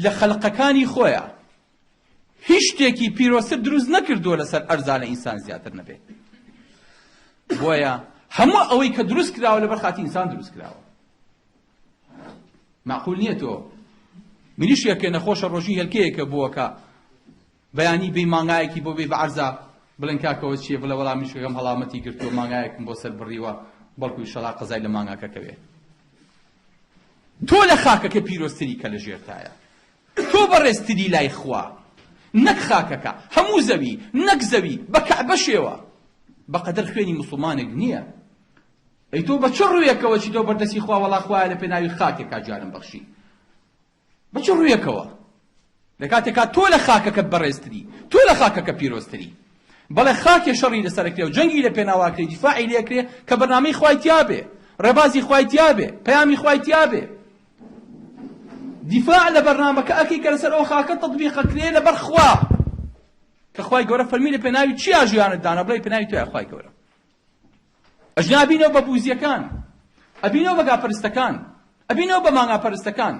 لە خەلقەکانی خۆیا هیچ شتێکی پیرۆزتر دروست نەکردووە لەسەر ئەرزا لە ئینسان زیاتر نەبێ. بۆیە هەموو ئەوەی کە دروست کراوە لەبەر خاتی ئینسان دروست کراوە. معقول نییە تۆ مریشێکە نەخۆشە ڕۆژی هێلکەیەکە بووەکە بەیانی بێی مانگایەکی بۆ بێی بە عەرزا بڵێن کاکەوە چییە بڵێ وەڵا مشکەکەم هەڵامەتی گرتووە مانگایەکم بۆ سەر بڕیوە بەڵکو ئیشەڵا قەزای لە مانگاکە کەوێ تۆ لە خاکەکە پیرۆزتری کە لە ژێرتایە تۆ بەڕێزتری لای خوا نەک خاکەکە هەموو زەوی نەک زەوی بە کەعبەشێوە بەقەدەر خوێنی مسلمانێک نییە ئەی تۆ بە چ ڕوویەکەوە چیتەوە بەردەستی خوا وەڵا خوایە لە پێناوی خاکێکا گیانم بەخشی بە چ ڕوویەکەوە؟ لە کاتێکا تۆ لە خاکەکەت بەڕێزتری، تۆ لە خاکەکە پیرۆزتری. بەڵێ خاکێ شەڕی لەسەر ئەکرێ و جەنگی لە پێناو ئەکرێ، دیفاعی لێ ئەکرێ کە بەرنامەی خوای تیا بێ، ڕێبازی خوای تیا بێ، پەیامی خوای تیا بێ. دیفاع لە بەرنامەکە ئەکەی کە لەسەر ئەو خاکە تەتبیق ئەکرێ لەبەر خوا. کە خوای گەورە فەرمی لە پێناوی چیا ژیانت دانا بڵێ پێناوی تۆیە خوای گەورە. ئەژنا ئەبینەوە بە بوزیەکان، ئەبینەوە بە گاپەرستەکان، ئەبینەوە بە مانگاپەرستەکان.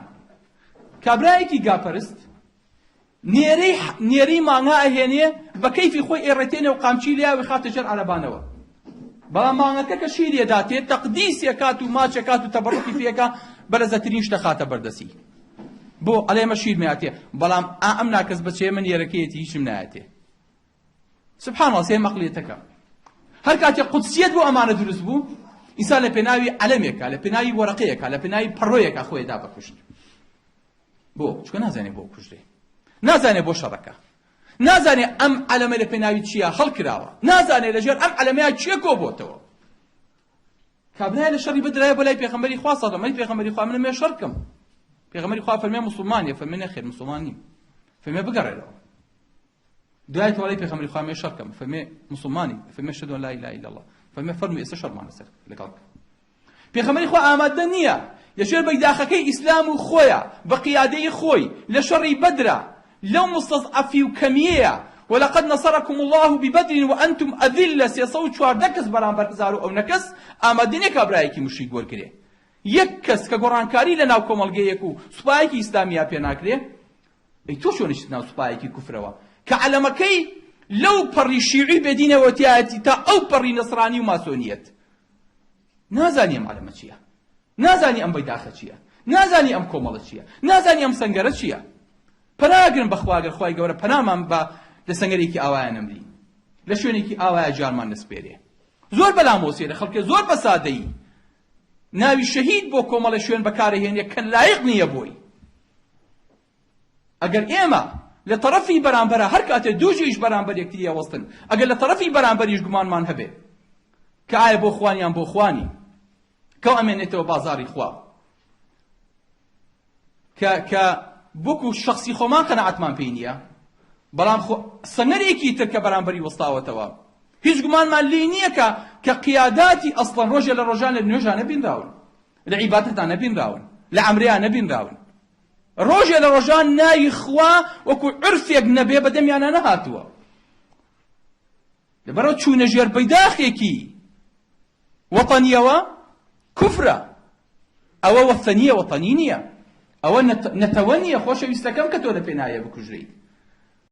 کابرایەکی گاپەرست نێرەی نێرەی مانگا ئەهێنێ بە کەیفی خۆی ئێڕێتێنێ و قامچی لێیاوی خاتە ژێر عەرەبانەوە. بەڵام مانگەکە کە شیری ئەداتێ تەقدیسی ئەکات و ماچ ئەکات و تەبەڕوکی پێ ئەکا بەلەزەترین شتە خاتە بەردەسی. بۆ ئەڵێ ئەمە شیر میاتێ بەڵام ئا ئەم ناکەس بەچێ من نێرەکەیەتی هیچم نایەتێ. سبحان اللە سێ مەقلیەتەکە هەر کاتێ قودسیەت بۆ ئەمانە دروست بوو ئینسان لە پێناوی عەلەمێکە لە پێناوی وەرەقەیەکە لە پێناوی پەڕۆیەکە خۆی دا بەکوشت بۆ چکە نازانێ بۆ کوژرێ نازانێ بۆ شەڕەکە نازانێ ئەم عەلەمە لە پێناوی چییە هەڵکراوە نازانێ لەژێر ئەم عەلەمەیە چیە کۆ بۆتەوە کابرای لە شەڕی بدرایە بۆ لای پێغەمبەری خوا صلی الله پێغەمبەری خوا منم شەڕ کەم پێغەمبەری خوا فەرمی مسلمانە فەرمی نەخێر مسلمان نیم فەرمی بگەڕێرەوە دوای تۆڵەی پێغەمبەری خوا مێ شەڕ کەم فەرمێ موسڵمانی فەرمێ شەدۆ لا ئیلاهە ئیلا اللە فەرمێ فەرموو ئێستا شەڕمان لەسەر لەگەڵ بکە پێغەمبەری خوا ئامادە نییە لە ژێر بەیداخەکەی ئیسلام و خۆیە بە قیادەی خۆی لە شەڕی بەدرا لەو مستەزعەفی و کەمیەیە ولقد نصركم الله ببدر وأنتم أذلة 314 کەس بەرامبەر هەزار و ئەو کەس ئامادە نییە کابرایەکی مشریک وەرگرێ یەک کەس کە گۆڕانکاری لە ناو کۆمەڵگەیەک و سوپایەکی ئیسلامیا پێ ناکرێ ئەی تۆ چۆن چیتە ناو سوپایەکی کوفرەوە کە عەلەمەکەی لەو پەڕی شیعی بێدینەوە تیایەتی تا ئەو پەڕی نەسرانی و ماسۆنیەت نازانی ئەم عەلەمە چییە نازانی ئەم بەیداخە چییە نازانی ئەم کۆمەڵە چییە نازانی ئەم سەنگەرە چییە پەناگرم بەخواگەر خوای گەورە پەنامان بە لە سەنگەرێکی ئاوایە نەمری لە شوێنێکی ئاوایە جارمان نەسپێرێ زۆر بەلامەوە سێرە خەڵکێ زۆر بە سادەیی ناوی شەهید بۆ کۆمەڵە شوێن بەکارەهێنێ کە لایق نییە بۆی ئەگەر ئێمە لە تەڕەفی بەرامبەرا هەر کاتێ دوو جێیش بەرامبەر یەکتری ئەوەستن ئەگەر لە تەڕەفی بەرامبەریش گومانمان هەبێ کە ئایا بۆ خوان یان بۆ خوانی کەو ئەمێنێتەوە بازاری خوا کە کە بۆکو شخصی خۆمان قەناعەتمان پێی نییە بەڵام خۆ سەنگەرێکی تر کە بەرامبەری وەستاوەتەوە هیچ گومانمان لێی نییە کە کە قیاداتی ئەسڵەن ڕۆژێ لە ڕۆژان لە نوێژا نەبینراون لە عیبادەتا نەبینراون لە عەمرەیا نەبینراون ڕۆژێ لە ڕۆژان ناوی خوا وەکو عورفێک نەبێ بە دەمیانە نەهاتووە لەبەرەوە چوونە ژێر بەیداخێکی وەتەنیەوە کوفرە ئەوە وەثەنیە وەتەنی نییە ئەوە نەتەوە نییە خۆشەویستەکەم کە تۆ لە پێناویە بکوژریت.